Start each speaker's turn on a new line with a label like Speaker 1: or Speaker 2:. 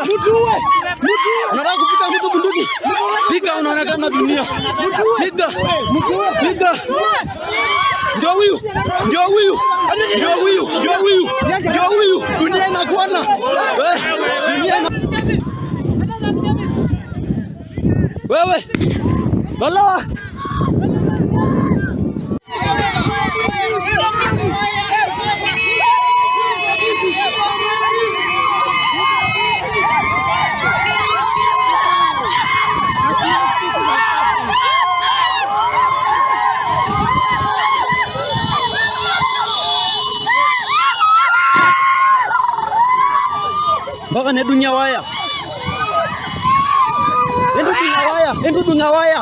Speaker 1: Piga. Unataka kupiga mtu bunduki? Piga, unaonekana dunia. Piga. Piga. Ndio huyu. Ndio huyu. Ndio huyu. Ndio huyu. Ndio huyu. Dunia inakuona. Dunia ina. Wewe. Balawa. Mpaka nedunga waya. Endudunga waya, endudunga waya.